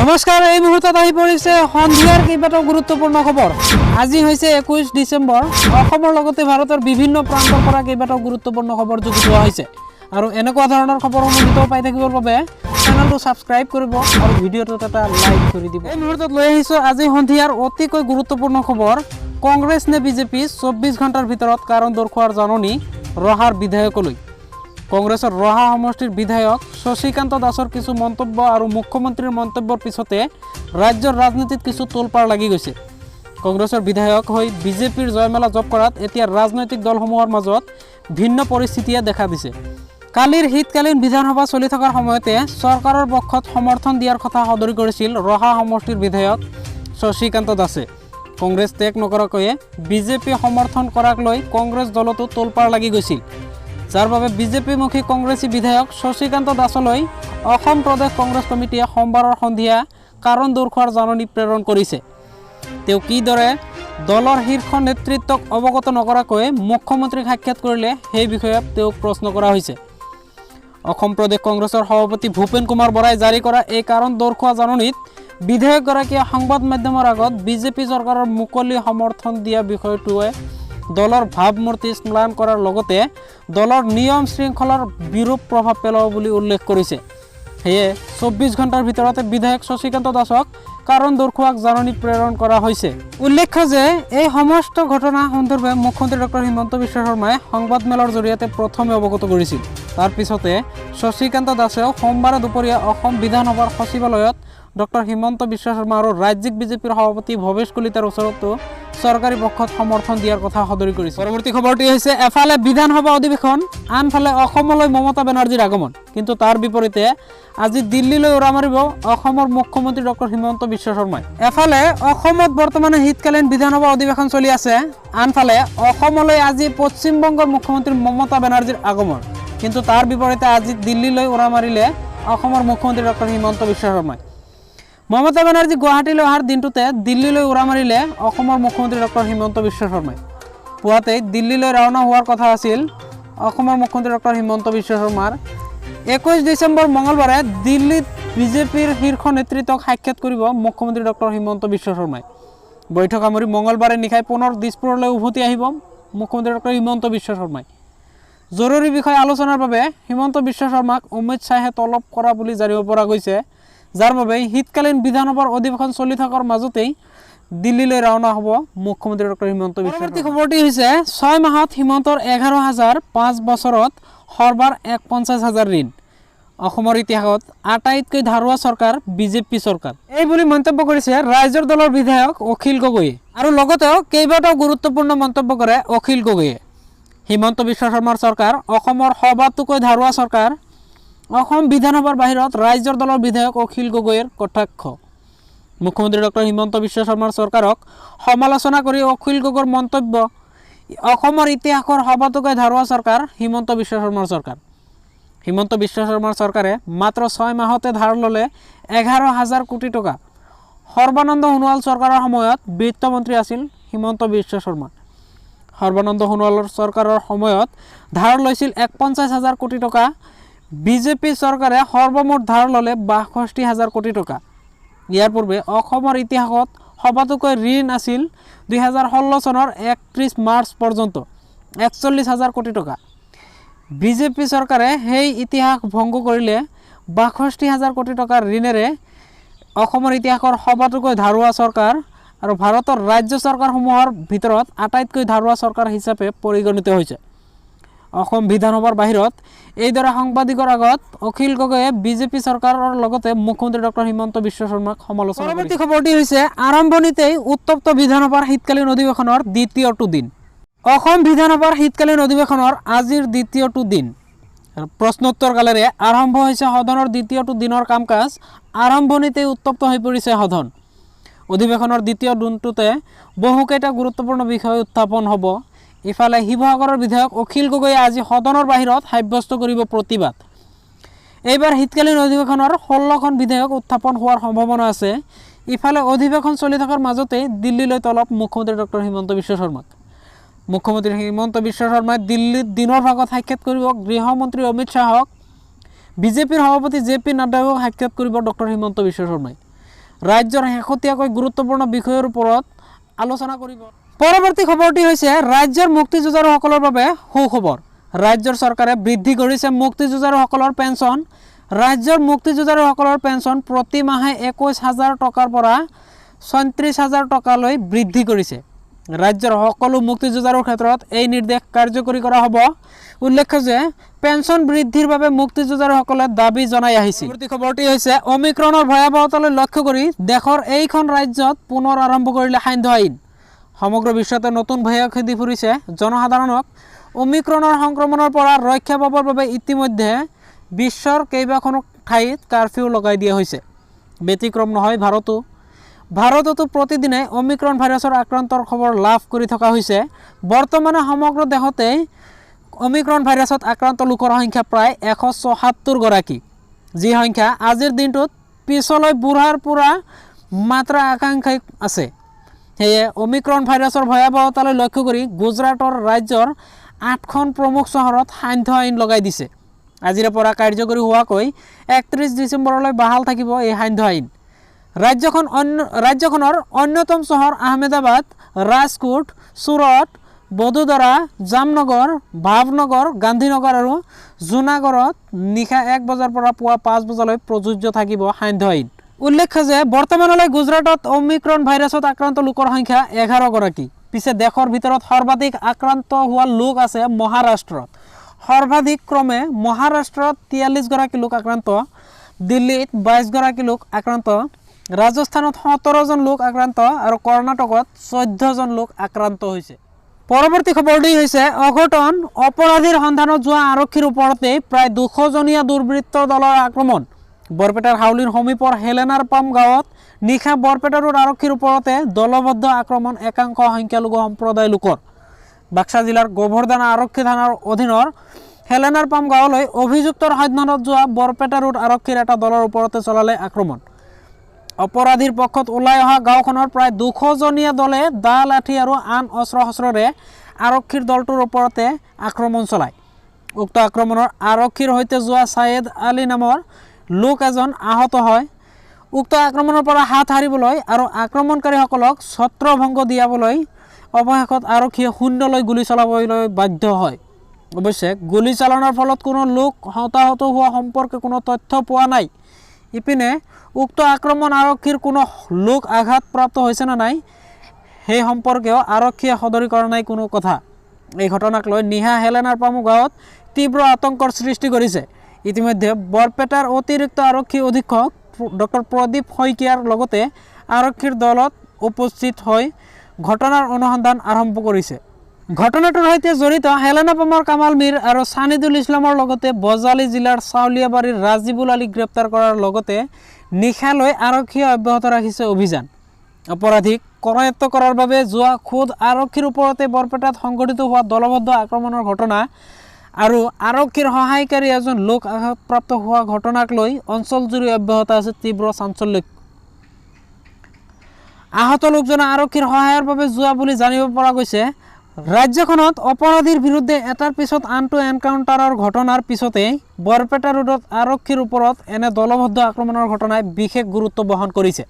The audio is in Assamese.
নমস্কাৰ, এই মুহূৰ্তত আহি পৰিছে সন্ধিয়াৰ কেইবাটাও গুৰুত্বপূৰ্ণ খবৰ। আজি হৈছে 21 ডিচেম্বৰ। অসমৰ লগতে ভাৰতৰ বিভিন্ন প্ৰান্তৰ পৰা কেইবাটাও গুৰুত্বপূৰ্ণ খবৰ যুগুতোৱা হৈছে আৰু এনেকুৱা ধৰণৰ খবৰসমূহ নিতৌ পাই থাকিবৰ বাবে চেনেলটো ছাবস্ক্ৰাইব কৰিব আৰু ভিডিঅ'টোত এটা লাইক কৰি দিব। এই মুহূৰ্তত লৈ আহিছোঁ আজি সন্ধিয়াৰ অতিকৈ গুৰুত্বপূৰ্ণ খবৰ। কংগ্ৰেছ নে বিজেপি, 24 ঘণ্টাৰ ভিতৰত কাৰণ দৰ্শোৱাৰ জাননী ৰহাৰ বিধায়কলৈ। কংগ্ৰেছৰ ৰহা সমষ্টিৰ বিধায়ক শশীকান্ত দাসৰ কিছু মন্তব্য আৰু মুখ্যমন্ত্ৰীৰ মন্তব্যৰ পিছতে ৰাজ্যৰ ৰাজনীতিত কিছু তোলপাৰ লাগি গৈছে। কংগ্ৰেছৰ বিধায়ক হৈ বিজেপিৰ জয়মালা জপ কৰাত এতিয়া ৰাজনৈতিক দলসমূহৰ মাজত ভিন্ন পৰিস্থিতিয়ে দেখা দিছে। কালিৰ শীতকালীন বিধানসভা চলি থকাৰ সময়তে চৰকাৰৰ পক্ষত সমৰ্থন দিয়াৰ কথা সদৰি কৰিছিল ৰহা সমষ্টিৰ বিধায়ক শশীকান্ত দাসে। কংগ্ৰেছ ত্যাগ নকৰাকৈয়ে বিজেপি সমৰ্থন কৰাক লৈ কংগ্ৰেছ দলতো তোলপাৰ লাগি গৈছিল, যাৰ বাবে বিজেপিমুখী কংগ্ৰেছী বিধায়ক শশীকান্ত দাসলৈ অসম প্ৰদেশ কংগ্ৰেছ কমিটিয়ে সোমবাৰৰ সন্ধিয়া কাৰণ দৰ্শোৱাৰ জাননী প্ৰেৰণ কৰিছে। তেওঁ কিদৰে দলৰ শীৰ্ষ নেতৃত্বক অৱগত নকৰাকৈ মুখ্যমন্ত্ৰীক সাক্ষাৎ কৰিলে, সেই বিষয়ে তেওঁক প্ৰশ্ন কৰা হৈছে। অসম প্ৰদেশ কংগ্ৰেছৰ সভাপতি ভূপেন কুমাৰ বৰাই জাৰি কৰা এই কাৰণ দৰ্শোৱা জাননীত বিধায়কগৰাকীয়ে সংবাদ মাধ্যমৰ আগত বিজেপি চৰকাৰৰ মুকলি সমৰ্থন দিয়া বিষয়টোৱে দলৰ ভাৱমূৰ্তি ম্লান কৰাৰ লগতে দলৰ নিয়ম শৃংখলাৰ বিৰূপ প্ৰভাৱ পেলাব বুলি উল্লেখ কৰিছে। সেয়ে 24 ঘণ্টাৰ ভিতৰতে বিধায়ক শশীকান্ত দাসক কাৰণ দৰ্শোৱাক জাননী প্ৰেৰণ কৰা হৈছে। উল্লেখ্য যে এই সমস্ত ঘটনা সন্দৰ্ভে মুখ্যমন্ত্ৰী ডক্টৰ হিমন্ত বিশ্ব শৰ্মাই সংবাদমেলৰ জৰিয়তে প্ৰথমে অৱগত কৰিছিল। তাৰ পিছতে শশীকান্ত দাসেও সোমবাৰে দুপৰীয়া অসম বিধানসভাৰ সচিবালয়ত ডক্টৰ হিমন্ত বিশ্ব শৰ্মা আৰু ৰাজ্যিক বিজেপিৰ সভাপতি ভৱেশ কলিতাৰ ওচৰতো চৰকাৰী পক্ষত সমৰ্থন দিয়াৰ কথা সদৰি কৰিছে। পৰৱৰ্তী খবৰটি হৈছে, এফালে বিধানসভা অধিৱেশন, আনফালে অসমলৈ মমতা বেনাৰ্জীৰ আগমন। কিন্তু তাৰ বিপৰীতে আজি দিল্লীলৈ উৰা মাৰিব অসমৰ মুখ্যমন্ত্ৰী ডক্টৰ হিমন্ত বিশ্ব শৰ্মাই। এফালে অসমত বৰ্তমানে শীতকালীন বিধানসভা অধিৱেশন চলি আছে, আনফালে অসমলৈ আজি পশ্চিমবংগৰ মুখ্যমন্ত্ৰী মমতা বেনাৰ্জীৰ আগমন। কিন্তু তাৰ বিপৰীতে আজি দিল্লীলৈ উৰা মাৰিলে অসমৰ মুখ্যমন্ত্ৰী ডক্টৰ হিমন্ত বিশ্ব শৰ্মাই। মমতা বেনাৰ্জী গুৱাহাটীলৈ অহাৰ দিনটোতে দিল্লীলৈ উৰা মাৰিলে অসমৰ মুখ্যমন্ত্ৰী ডক্টৰ হিমন্ত বিশ্ব শৰ্মাই। পুৱাতেই দিল্লীলৈ ৰাওনা হোৱাৰ কথা আছিল অসমৰ মুখ্যমন্ত্ৰী ডক্টৰ হিমন্ত বিশ্ব শৰ্মাৰ। 21 ডিচেম্বৰ মঙলবাৰে দিল্লীত বিজেপিৰ শীৰ্ষ নেতৃত্বক সাক্ষাৎ কৰিব মুখ্যমন্ত্ৰী ডক্টৰ হিমন্ত বিশ্ব শৰ্মাই। বৈঠক সামৰি মঙলবাৰে নিশাই পুনৰ দিছপুৰলৈ উভতি আহিব মুখ্যমন্ত্ৰী ডক্টৰ হিমন্ত বিশ্ব শৰ্মাই। জৰুৰী বিষয় আলোচনাৰ বাবে হিমন্ত বিশ্ব শৰ্মাক অমিত শ্বাহে তলব কৰা বুলি জানিব পৰা গৈছে, যাৰ বাবে শীতকালীন বিধানসভাৰ অধিৱেশন চলি থকাৰ মাজতেই দিল্লীলৈ ৰাওনা হ'ব মুখ্যমন্ত্ৰী ডক্টৰ হিমন্ত বিশ্ব। পৰৱৰ্তী খবৰটি হৈছে, 6 মাহত হিমন্তৰ 11 হাজাৰ, 5 বছৰত সৰ্বাৰ এক 50 হাজাৰ ঋণ। অসমৰ ইতিহাসত আটাইতকৈ ধাৰুৱা চৰকাৰ বিজেপি চৰকাৰ, এই বুলি মন্তব্য কৰিছে ৰাইজৰ দলৰ বিধায়ক অখিল গগৈয়ে। আৰু লগতেও কেইবাটাও গুৰুত্বপূৰ্ণ মন্তব্য কৰে অখিল গগৈয়ে। হিমন্ত বিশ্ব শৰ্মাৰ চৰকাৰ অসমৰ সবাতোকৈ ধাৰুৱা চৰকাৰ, অসম বিধানসভাৰ বাহিৰত ৰাইজৰ দলৰ বিধায়ক অখিল গগৈৰ কটাক্ষ। মুখ্যমন্ত্ৰী ডক্টৰ হিমন্ত বিশ্ব শৰ্মাৰ চৰকাৰক সমালোচনা কৰি অখিল গগৈৰ মন্তব্য, অসমৰ ইতিহাসৰ সবাতোকৈ ধাৰুৱা চৰকাৰ হিমন্ত বিশ্ব শৰ্মাৰ চৰকাৰ। হিমন্ত বিশ্ব শৰ্মাৰ চৰকাৰে মাত্ৰ 6 মাহতে ধাৰ ল'লে 11 হাজাৰ কোটি টকা। সৰ্বানন্দ সোণোৱাল চৰকাৰৰ সময়ত বিত্তমন্ত্ৰী আছিল হিমন্ত বিশ্ব শৰ্মা। সৰ্বানন্দ সোণোৱালৰ চৰকাৰৰ সময়ত ধাৰ লৈছিল এক 50 হাজাৰ কোটি টকা। বিজেপি চৰকাৰে সৰ্বমুঠ ধাৰ ল'লে 62 হাজাৰ কোটি টকা। ইয়াৰ পূৰ্বে অসমৰ ইতিহাসত সবাতোকৈ ঋণ আছিল 2016 চনৰ 31 মাৰ্চ পৰ্যন্ত 41 হাজাৰ কোটি টকা। বিজেপি চৰকাৰে সেই ইতিহাস ভংগ কৰিলে। 62 হাজাৰ কোটি টকাৰ ঋণেৰে অসমৰ ইতিহাসৰ সবাতোকৈ ধাৰুৱা চৰকাৰ আৰু ভাৰতৰ ৰাজ্য চৰকাৰসমূহৰ ভিতৰত আটাইতকৈ ধাৰুৱা চৰকাৰ হিচাপে পৰিগণিত হৈছে। অসম বিধানসভাৰ বাহিৰত এইদৰে সাংবাদিকৰ আগত অখিল গগৈয়ে বিজেপি চৰকাৰৰ লগতে মুখ্যমন্ত্ৰী ডক্টৰ হিমন্ত বিশ্ব শৰ্মাক সমালোচনা। পৰৱৰ্তী খবৰটি হৈছে, আৰম্ভণিতেই উত্তপ্ত বিধানসভাৰ শীতকালীন অধিৱেশনৰ দ্বিতীয়টো দিন। অসম বিধানসভাৰ শীতকালীন অধিৱেশনৰ আজিৰ দ্বিতীয়টো দিন প্ৰশ্নোত্তৰ কালেৰে আৰম্ভ হৈছে সদনৰ দ্বিতীয়টো দিনৰ কাম কাজ। আৰম্ভণিতেই উত্তপ্ত হৈ পৰিছে সদন। অধিৱেশনৰ দ্বিতীয় দিনটোতে বহুকেইটা গুৰুত্বপূৰ্ণ বিষয় উত্থাপন হ'ব। ইফালে শিৱসাগৰৰ বিধায়ক অখিল গগৈয়ে আজি সদনৰ বাহিৰত সাব্যস্ত কৰিব প্ৰতিবাদ। এইবাৰ শীতকালীন অধিৱেশনৰ 16খন বিধেয়ক উত্থাপন হোৱাৰ সম্ভাৱনা আছে। ইফালে অধিৱেশন চলি থকাৰ মাজতেই দিল্লীলৈ তলব মুখ্যমন্ত্ৰী ডক্টৰ হিমন্ত বিশ্ব শৰ্মাক। মুখ্যমন্ত্ৰী হিমন্ত বিশ্ব শৰ্মাই দিল্লীত দিনৰ ভাগত সাক্ষাৎ কৰিব গৃহমন্ত্ৰী অমিত শ্বাহক। বিজেপিৰ সভাপতি জে পি নাড্ডাকো সাক্ষাৎ কৰিব ডক্টৰ হিমন্ত বিশ্ব শৰ্মাই। ৰাজ্যৰ শেহতীয়াকৈ গুৰুত্বপূৰ্ণ বিষয়ৰ ওপৰত আলোচনা কৰিব। পৰৱৰ্তী খবৰটি হৈছে ৰাজ্যৰ মুক্তিযুঁজাৰুসকলৰ বাবে সুখবৰ। ৰাজ্যৰ চৰকাৰে বৃদ্ধি কৰিছে মুক্তিযুঁজাৰুসকলৰ পেঞ্চন। ৰাজ্যৰ মুক্তিযুঁজাৰুসকলৰ পেঞ্চন প্ৰতি মাহে 21 হাজাৰ টকাৰ পৰা 36 হাজাৰ টকালৈ বৃদ্ধি কৰিছে। ৰাজ্যৰ সকলো মুক্তিযুঁজাৰুৰ ক্ষেত্ৰত এই নিৰ্দেশ কাৰ্যকৰী কৰা হ'ব। উল্লেখ্য যে পেঞ্চন বৃদ্ধিৰ বাবে মুক্তিযুঁজাৰুসকলে দাবী জনাই আহিছিল। পৰৱৰ্তী খবৰটি হৈছে অমিক্ৰণৰ ভয়াৱহতালৈ লক্ষ্য কৰি দেশৰ এইখন ৰাজ্যত পুনৰ আৰম্ভ কৰিলে সান্ধ্য আইন। সমগ্ৰ বিশ্বতে নতুন ভয়ে খেদি ফুৰিছে জনসাধাৰণক। অমিক্ৰণৰ সংক্ৰমণৰ পৰা ৰক্ষা পাবৰ বাবে ইতিমধ্যে বিশ্বৰ কেইবাখনো ঠাইত কাৰফিউ লগাই দিয়া হৈছে। ব্যতিক্ৰম নহয় ভাৰতো। ভাৰততো প্ৰতিদিনে অমিক্ৰণ ভাইৰাছৰ আক্ৰান্তৰ খবৰ লাভ কৰি থকা হৈছে। বৰ্তমানে সমগ্ৰ দেশতে অমিক্ৰণ ভাইৰাছত আক্ৰান্ত লোকৰ সংখ্যা প্ৰায় 174 গৰাকী, যি সংখ্যা আজিৰ দিনটোত পিছলৈ বঢ়াৰ পৰা মাত্ৰা আশংকাই আছে। সেয়ে অমিক্ৰণ ভাইৰাছৰ ভয়াৱহতালৈ লক্ষ্য কৰি গুজৰাটৰ ৰাজ্যৰ আঠখন প্ৰমুখ চহৰত সান্ধ্য আইন লগাই দিছে। আজিৰে পৰা কাৰ্যকৰী হোৱাকৈ 31 ডিচেম্বৰলৈ বাহাল থাকিব এই সান্ধ্য আইন। ৰাজ্যখনৰ অন্যতম চহৰ আহমেদাবাদ, ৰাজকোট, চুৰট, বদোদৰা, জামনগৰ, ভাৱনগৰ, গান্ধীনগৰ আৰু জুনাগড়ত নিশা 1 বজাৰ পৰা পুৱা 5 বজালৈ প্ৰযোজ্য থাকিব সান্ধ্য আইন। উল্লেখ্য যে বৰ্তমানলৈ গুজৰাটত অমিক্ৰণ ভাইৰাছত আক্ৰান্ত লোকৰ সংখ্যা 11 গৰাকী। পিছে দেশৰ ভিতৰত সৰ্বাধিক আক্ৰান্ত হোৱা লোক আছে মহাৰাষ্ট্ৰত। সৰ্বাধিক ক্ৰমে মহাৰাষ্ট্ৰত 43 গৰাকী লোক আক্ৰান্ত, দিল্লীত 22 গৰাকী লোক আক্ৰান্ত, ৰাজস্থানত 17জন লোক আক্ৰান্ত আৰু কৰ্ণাটকত 14জন লোক আক্ৰান্ত হৈছে। পৰৱৰ্তী খবৰটি হৈছে অঘটন। অপৰাধীৰ সন্ধানত যোৱা আৰক্ষীৰ ওপৰতেই প্ৰায় 200জনীয়া দুৰ্বৃত্ত দলৰ আক্ৰমণ। বৰপেটাৰ হাউলিৰ সমীপৰ হেলেনাৰ পাম গাঁৱত নিশা বৰপেটা ৰোড আৰক্ষীৰ ওপৰতে দলবদ্ধ আক্ৰমণ একাংশ সংখ্যালঘু সম্প্ৰদায় লোকৰ। বাক্সা জিলাৰ গোবৰ্ধনা আৰক্ষী থানাৰ অধীনৰ হেলেনাৰ পাম গাঁৱলৈ অভিযুক্তৰ সন্ধানত যোৱা বৰপেটা ৰোড আৰক্ষীৰ এটা দলৰ ওপৰতে চলালে আক্ৰমণ। অপৰাধীৰ পক্ষত ওলাই অহা গাঁওখনৰ প্ৰায় 200জনীয়া দলে দা, লাঠি আৰু আন অস্ত্ৰ শস্ত্ৰৰে আৰক্ষীৰ দলটোৰ ওপৰতে আক্ৰমণ চলায়। উক্ত আক্ৰমণৰ আৰক্ষীৰ সৈতে যোৱা ছায়েদ আলী নামৰ লোক এজন আহত হয়। উক্ত আক্ৰমণৰ পৰা হাত সাৰিবলৈ আৰু আক্ৰমণকাৰীসকলক ছত্ৰভংগ দিয়াবলৈ অৱশেষত আৰক্ষীয়ে শূন্যলৈ গুলী চলাবলৈ বাধ্য হয়। অৱশ্যে গুলী চালনাৰ ফলত কোনো লোক হতাহত হোৱা সম্পৰ্কে কোনো তথ্য পোৱা নাই। ইপিনে উক্ত আক্ৰমণ আৰক্ষীৰ কোনো লোক আঘাতপ্ৰাপ্ত হৈছে নে নাই, সেই সম্পৰ্কেও আৰক্ষীয়ে সদৰি কৰা নাই কোনো কথা। এই ঘটনাক লৈ নিশা হেলেনাৰ পামু গাঁৱত তীব্ৰ আতংকৰ সৃষ্টি কৰিছে। ইতিমধ্যে বৰপেটাৰ অতিৰিক্ত আৰক্ষী অধীক্ষক ডক্টৰ প্ৰদীপ শইকীয়াৰ লগতে আৰক্ষীৰ দলত উপস্থিত হৈ ঘটনাৰ অনুসন্ধান আৰম্ভ কৰিছে। ঘটনাটোৰ সৈতে জড়িত হেলেনাপামৰ কামাল মীৰ আৰু ছানিদুল ইছলামৰ লগতে বজালী জিলাৰ চাউলিয়াবাৰীৰ ৰাজিবুল আলীক গ্ৰেপ্তাৰ কৰাৰ লগতে নিশালৈ আৰক্ষীয়ে অব্যাহত ৰাখিছে অভিযান। অপৰাধীক কৰায়ত্ব কৰাৰ বাবে যোৱা খোদ আৰক্ষীৰ ওপৰতে বৰপেটাত সংঘটিত হোৱা দলবদ্ধ আক্ৰমণৰ ঘটনা আৰু আৰক্ষীৰ সহায়কাৰী এজন লোক আঘাতপ্ৰাপ্ত হোৱা ঘটনাক লৈ অঞ্চলজুৰি অব্যাহত আছে তীব্ৰ চাঞ্চল্য। আহত লোকজনে আৰক্ষীৰ সহায়ৰ বাবে যোৱা বুলি জানিব পৰা গৈছে। ৰাজ্যখনত অপৰাধীৰ বিৰুদ্ধে এটাৰ পিছত আনটো এনকাউণ্টাৰৰ ঘটনাৰ পিছতেই বৰপেটা ৰোডত আৰক্ষীৰ ওপৰত এনে দলবদ্ধ আক্ৰমণৰ ঘটনাই বিশেষ গুৰুত্ব বহন কৰিছে।